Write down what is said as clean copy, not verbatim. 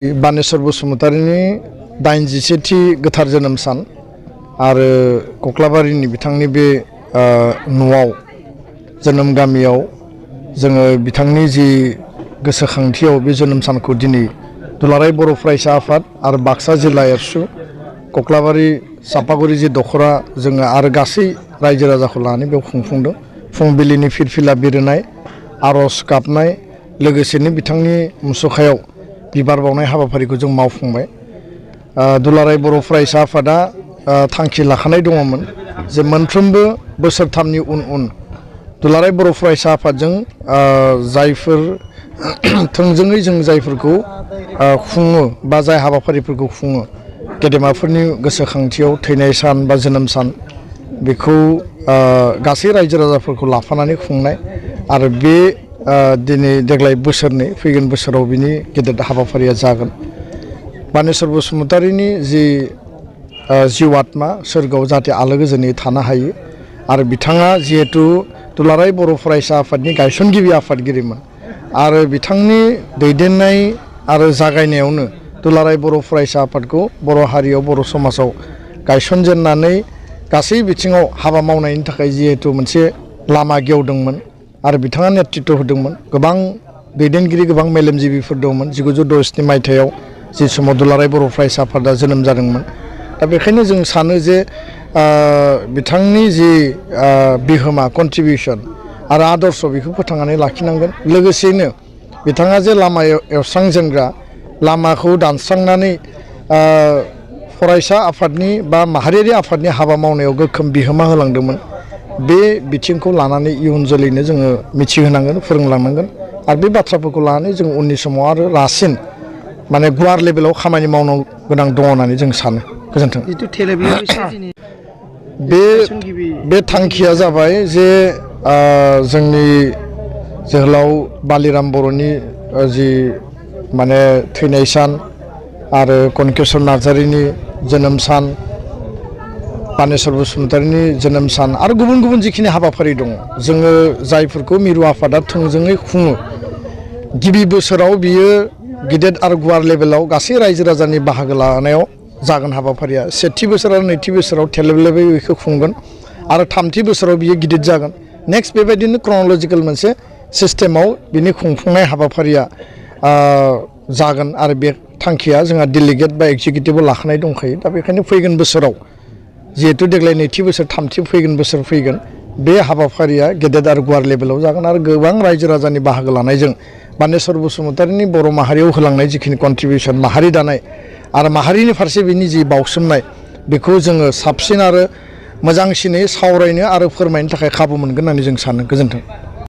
बानेश्वर बसुमतारीनि 87थि गोथार जोनोम सान आरो कक्लाबारिनि बिथांनि बे न'आव जोनोम गामियाव जोङो बिथांनि जि गोसोखांथियाव बे जोनोम सानखौ दिनै दुलाराय बर' फरायसा आफाद आरो बाक्सा जिल्ला एबसु कक्लाबारि सापागुरि जि दखरा जोङो आरो गासै रायजो राजाखौ लानानै बेयाव खुंफुंदों। फुंबिलिनि फिरफिला बिरनाय आर'ज गाबनाय लोगोसेनो बिथांनि मुसुखायाव बिबार बावनाय हाबाफारिखौ जों मावफुंबाय। दुलाराय बर' फरायसा आफादा थांखि लाखानाय दङमोन जे मोनफ्रोमबो बोसोरथामनि उन दुलाराय बर' फरायसा आफादजों जायफोर थोंजोङै जों जायफोरखौ खुङो बा जाय हाबाफारिफोरखौ खुङो गेदेमाफोरनि गोसोखांथियाव थैनाय सान बा जोनोम सान बेखौ गासै रायजो राजाफोरखौ लाफानानै खुंनाय आरो बे दिनै देग्लाय बोसोरनै फैगोन बोसोराव बिनि गेदेर हाबाफारिया जागोन। बानेश्वर बसुमतारीनि जि जिउ आत्मा सोरगोआव जाहाथे आलो गोजोनै थानो हायो आरो बिथाङा जिहेतु दुलाराय बर' फरायसा आफादनि गायसनगिरि आफादगिरिमोन आरो बिथांनि दैदेननाय आरो जागायनायावनो दुलाराय बर' फरायसा आफादखौ बर' हारियाव बर' समाजाव गायसनजेननानै गासै बिथिङाव हाबा मावनायनि थाखाय जिहेतु मोनसे लामा गेवदोंमोन आरो बिथाङा नेतृत्व होदोंमोन। गोबां दैदेनगिरि गोबां मेलेमजिबिफोर दंमोन 1967 मायथाइयाव जि समाव दुलाराय बर' फरायसा आफादा जोनोम जादोंमोन। दा बेखायनो जों सानो जे बिथांनि जि बिहोमा कन्ट्रिबिउसन आरो आदर्श बेखौ फोथांनानै लाखिनांगोन। लोगोसेनो बिथाङा जे लामा एवस्रांजेनग्रा लामाखौ दानस्रांनानै फरायसा आफादनि बा माहारियारि आफादनि हाबा मावनायाव गोख्रों बिहोमा होलांदोंमोन। बे बिथिंखौ लानानै इयुन जोलैनो जोङो मिथिहोनांगोन फोरोंलांनांगोन आरो बे बाथ्राफोरखौ लानानै जों उननि समाव आरो रासिन माने गुवार लेभेलाव खामानि मावनो गोनां दङ होननानै जों सानो। गोजोन्थों। बे थांखिया जाबाय जे जोंनि जोहोलाव बालिराम बर'नि जि माने थैनाय सान आरो कनकेश्वर नार्जारिनि जोनोम सान बानेश्वर बसुमतारीनि जोनोम सान आरो गुबुन गुबुन जिखिनि हाबाफारि दङ जोङो जायफोरखौ मिरु आफादा थोंजोङै खुङो गिबि बोसोराव बियो गिदिर आरो गुवार लेभेलाव गासै रायजो राजानि बाहागो लानायाव जागोन हाबाफारिया। सेथि बोसोर आरो नैथि बोसोराव थेलेबलेबै बेखौ खुंगोन आरो थामथि बोसोराव बियो गिदिर जागोन। नेक्स्ट बेबायदिनो क्रन'लजिकेल मोनसे सिस्टेमाव बिनि खुंफुंनाय हाबाफारिया जागोन आरो बे थांखिया जोंहा डेलिगेट बा एक्जिकिउटिभआव लाखानाय दंखायो। दा बेखायनो फैगोन बोसोराव जिहेतु देग्लाय नैथि बोसोर थामथि फैगोन बोसोर फैगोन बे हाबाफारिया गेदेर आरो गुवार लेभेलाव जागोन आरो गोबां रायजो राजानि बाहागो लानायजों बानेश्वर बसुमतारीनि बर' माहारियाव होलांनाय जिखिनि कन्ट्रिबिउसन माहारि दानाय आरो माहारिनि फारसे बिनि जि बावसोमनाय बेखौ जोङो साबसिन आरो मोजांसिनै सावरायनो आरो फोरमायनो थाखाय खाबु मोनगोन होननानै जों सानो। गोजोन्थों।